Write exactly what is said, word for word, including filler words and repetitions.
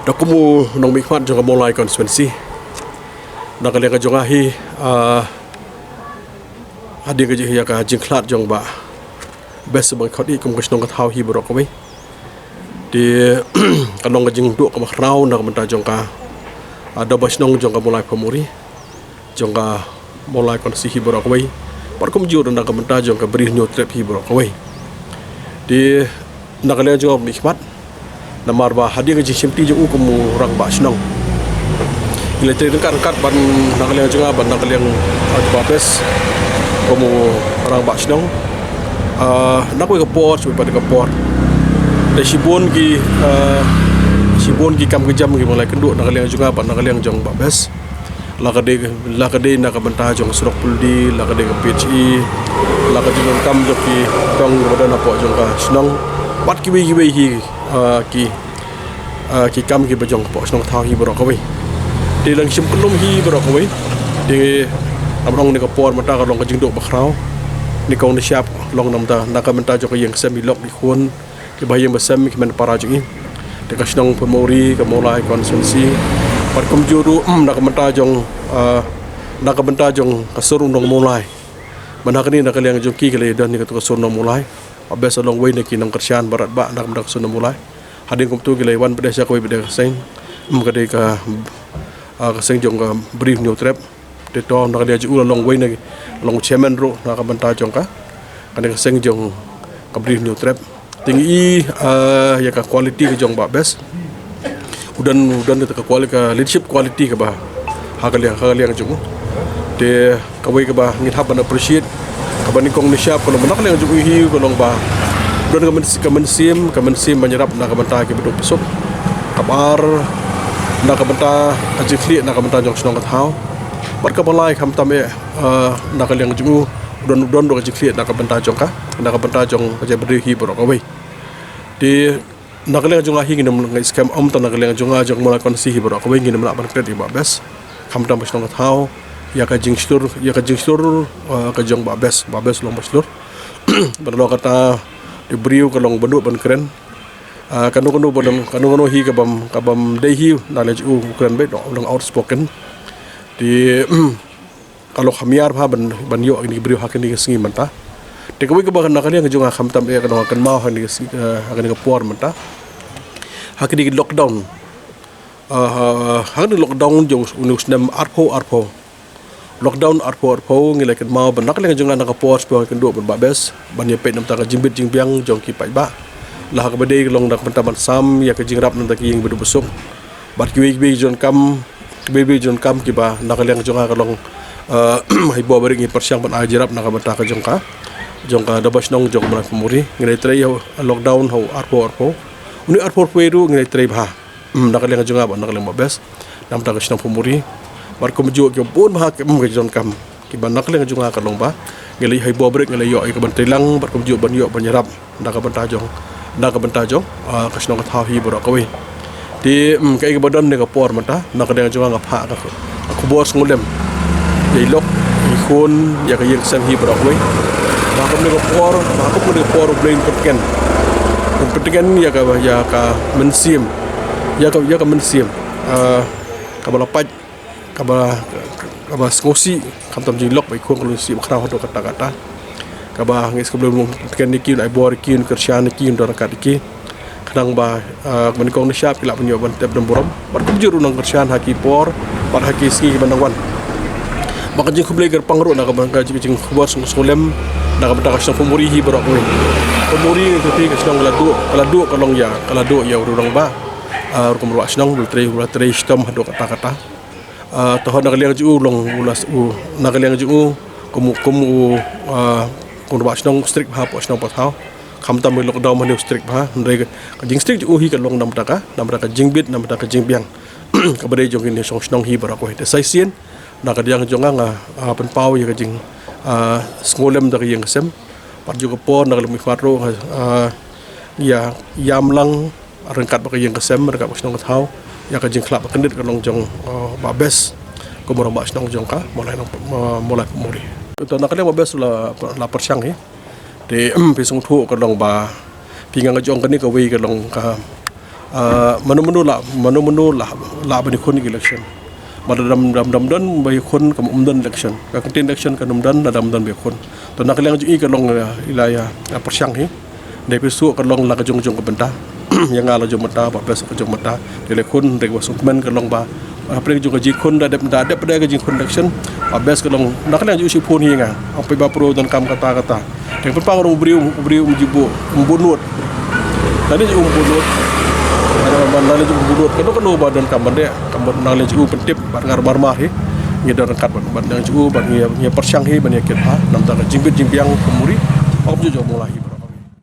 Da kum u nongmihkhmat jong ka Mawlai constituency, na ka liang ka jong nga hi, ah, hadien ka jing, ïa ka jingkhlad jong Bah Best ba ngi khot ïa kum ka shnong ka thaw hi baroh kawei. Te ka long ka jingduh kaba khraw na ka bynta jong ka, ah, Dorbar Shnong jong ka Mawlai Phamuri, jong ka Mawlai constituency hi baroh kawei, bad kumjuh ruh na ka bynta jong ka Bri Hynñiewtrep hi baroh kawei. Te na ka liang jong nga, mihkhmat, namar ba hadien ka jingshimti jong u kum u Rangbah Shnong, ngi la trei ryngkat ryngkat ban, na ka liang jong nga bad na ka liang, ah, Bah Best kum u Rangbah Shnong, ah, na kawei ka por sha kawei pat ka por. Te shibun ki, ah, shibun ki kam ki jam kiba ngi la ïakynduh na ka liang jong nga bad na ka liang jong Bah Best, la ka dei, la ka dei na ka bynta jong ka surok puldi, la ka dei ka P H E, la ka jingdonkam jong ki dong kiba don hapoh jong ka shnong, bad kiwei kiwei hi, ah, ki, ah, ki kam kiba jong hapoh shnong ka thaw hi baroh kawei. Te la ngi shim kyllum hi baroh kawei. Te namar ong kane ka por mynta ka long ka jingduh ba khraw, nyngkong nyngshap, long namar na ka bynta jong ka ïing ka sem, i lok i khun, kiba ha ïing ba sem, ki hynmen para jong ngi, te ka shnong Phamuri, ka Mawlai constituency, bad kumjuh ruh, mm, na ka bynta jong, ah, na ka bynta jong ka sur u nong Mawlai. Ban ha kane, na ka liang jong ki, ki la ïadon ïa katu ka sur u nong Mawlai, Bah Best u long uwei na ki nongkyrshan ba radbah na ka bynta ka sur u nong Mawlai. Hadien kumtu ki la wan pat de sha kawei pat de ka seng, mm, ka dei ka, ah, ka seng jong ka Bri Hynñiewtrep. Te to na ka liang jong u la long uwei na ki, long chairman ruh na ka bynta jong ka, kane ka seng jong ka Bri Hynñiewtrep. Te ngi i, ah, ïa ka quality ka jong Bah Best, u don, u don ka quali-, ka leadership quality kaba ha ka liang, ha ka liang jong u. Te kawei kaba ngin hap ban appreciate, kaba nyngkong nyngshap ka long ba na ka liang jong u hi ka long ba u don ka myn-, ka mynsiem, ka mynsiem ban ïarap na ka bynta kiba duk ba suk. Kaba ar, na ka bynta ka jingkhlieh na ka bynta jong ka shnong ka thaw. Bad kaba lai, khamtam eh, ah, na ka liang jong u, u don, u don ruh ka jingkhlieh na ka bynta jong ka, na ka bynta jong ka jaitbynriew hi baroh kawei. Te na ka liang jong nga hi, ngin ym, nga skhem, ym tang na ka liang jong nga, jong ka Mawlai constituency hi baroh kawei, ngin ym lah ban klet ïa Bah Best, khamtam ka shnong ka thaw, ïa ka jingshlur, ïa ka jingshlur, ah, ka jong Bah Best, Bah Best u long ba shlur. Bad halor kata, te briew ka long ba nud ban kren. Ah, kano kano ba don, kano kano hi kabym, kabym dei hi, na ka liang jong u, u kren beit, u long outspoken. Te ka long kham ïar bha ban, ban ïoh ïa kine ki briew ha kine ki sngi mynta. Te kawei kaba na ka liang jong nga, khamtam eh, ka long kynmaw ha kine ki sngi, eh, ha kine ki por mynta, ha kine ki lockdown, ah, ha kine ki lockdown jong une u snem arphew arphew. Lockdown arphew arphew, ngi la kynmaw ba na ka liang jong nga, na ka por sha ba ngi kynduh bad Bah Best ban ïa peit namar ka jingbit jingbiang jong ki paidbah, la ha kaba dei ka long na ka bynta ban sam ïa ka jingïarap namar ki ïing ba duk ba suk. Bad kiwei kiwei ki jingdonkam, kiwei kiwei ki jingdonkam kiba na ka liang jong nga ka long, eh, ha i bor ba rit ngi pyrshang ban ai jingïarap na ka bynta ka jong ka, jong ka Dorbar Shnong jong ka Mawlai Phamuri. Ngi la trei ha lockdown ha u arphew arphew. Une u arphew arphew ruh ngi la trei bha, mm, na ka liang jong nga bad na ka liang Bah Best, namar ka shnong Phamuri. Bad kumjuh ki bun bha ki, mm, ki jingdonkam kiba na ka liang jong nga ka long ba ngi la, ha i bor ba rit ngi la ïoh ïa ka ban trei lang, bad kumjuh ban ïoh ban ïarap na ka bynta jong, na ka bynta jong, ah, ka shnong ka thaw hi baroh kawei. Te, mm, kaei kaba don ha kane ka por mynta, na ka liang jong nga, nga phah ka, ka khubor sngewlem ïa i lok i khun, ïa ka ïing ka sem hi baroh kawei. Ba ha kane ka por, ba ha kane ka por U Blei un pyntngen, un pyntngen ïa ka, ïa ka mynsiem, ïa ka, ïa ka mynsiem, ah, kaba la pait, kaba, kaba sngewsih, khamtam jong i lok bad i khun, ka long sih ba khraw haduh katta katta. Kaba ngi sngew ba U Blei un pyntngen ïa ki, un ai bor ïa ki, un kyrshan ïa ki, un don ryngkat ïa ki, khnang ba, ah, kaba nyngkong nyngshap ki lah ban ïoh ban tep don burom, bad kumjuh ruh nang kyrshan ha ki por bad ha ki sngi kiban nang wan. Bad ka jingkhublei kyrpang ruh na ka bynta ka jing, jingkhubor sngewlem na ka bynta ka shnong Phamuri hi baroh kawei. Phamuri ngi tip ka shnong ka la duh, ka la duh, ka long ïa, ka la duh ïa u rangbah, ah, rukom rangbah shnong, u la trei, u la trei shitom haduh katta katta. Ah, te na ka liang jong u long, u la, u, na ka liang jong u, kum, kum u, ah, kum u rangbah shnong, u strict bha hapoh shnong hapoh thaw. Khamtam ha i lockdown hangne u strict bha, hynrei ka, ka jingstrict jong u hi ka long namar ka, namar ka jingbit, namar ka jingbiang kaba dei jong kine ki shnong, shnong hi baroh kawei. Te sa shisien, na ka liang jong nga, nga, ah, pynpaw ïa ka jing, ah, sngewlem da ka ïing ka sem. Bad ha kajuh ka por, na ka liang mihkhmat ruh, ah, ïa, ïam lang ryngkat bad ka ïing ka sem, ryngkat bad ka shnong ka thaw, ïa ka jingkhlad ba kyndit ka long jong, ah, Bah Best kum u rangbah shnong jong ka Mawlai, ah, Mawlai Phamuri. Te na ka liang Bah Best la, la pyrshang hi. Te phi sngewthuh ka long ba phi, nga nga jong kane kawei ka long ka, Ah, mano mano lah, mano mano lah, lah ban ïakhun ïa ka election. Ba da dam dam dam don ba ïakhun kam um don election. Ka ktien election kam um don, da dam don ba ïakhun. To na ka liang jong i ka long, ah, i la ïa, ah, pyrshang hi. Dei phi suk ka long la ka jong jong ka bynta. Ïa nga la jong bynta, ba best ka jong bynta. Dei la khun, dei ba suk men ka long ba. Ah, pyrshang jong ka jingkhun da dep, da dep da ka jingkhun election. Ba best ka long, na ka liang jong i shu phone hi nga. Ap ba pro don kam kata kata. Teng pynpaw ruh u briew, u briew um ju buh, um buh nud. Nangne ju um buh nud. Nangne ju um buh nud. Kano kano ba don kam ban dei, kam ban nangne ju pyntip, ban ngar mar mar hi. Ngi don ryngkat ban, ban nangne ju, ban ngi, ngi pyrshang hi, ban ngi kit ha. Namar ka jingbit jingbiang ka muri. Ap ju ju mula hi.